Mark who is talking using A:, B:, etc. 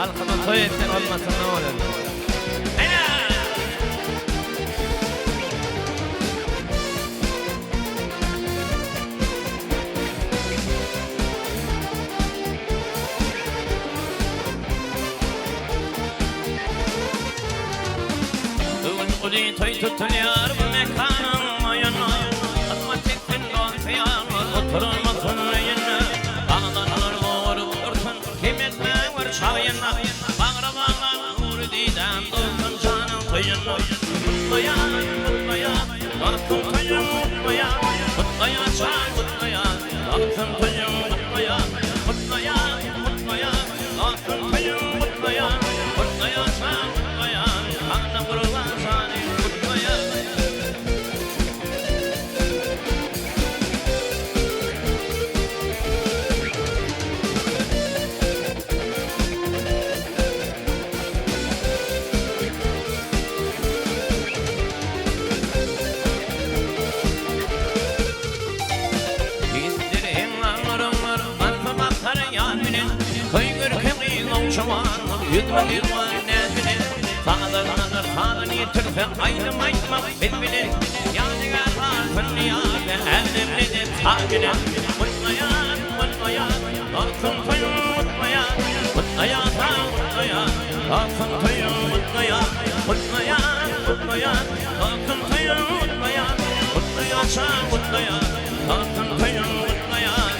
A: Halkyma toý etsen olmasa ne bolar? Bu gün uly toý tutulýar bu mekanyň oýunda. Hyzmat etsin dost-ýarlar oturmasyn öýünde. Galanlar gorup dursun kem etme bir çaýyna. Bagra baglan nury didäm dostum janyň toýunda. Gutlaýan, gutlaýan, dostum toýuň gutlaýan. Gutlaýan jan gutlaýan, dostum toýuň gutlaýan. Gutlaýan, gutlaýan, dostum toýuň gutlaýan. Gutlaýan jan gutlaýan, Anna Gurban jany gutlaýan. Ýigitler heňňamlar Galpa bakar ýan bilen, Toý görke gyz ogşaman, Ýüzme-ýüz bar näz bilen. Sazandalar sazyny ýetirse, Aýdym aýtmak biz bilen. Ýadygär galsyn ýada, Älemde-de saz bilen. Gutlaýan, gutlaýan, Dostum toýuň gutlaýan. Gutlaýan sag gutlaýan, Dostum toýuň gutlaýan. Gutlaýan, gutlaýan, Dostum toýuň gutlaýan. Gutlaýan şa gutlaýan, Dostum toýuň gutlaýan.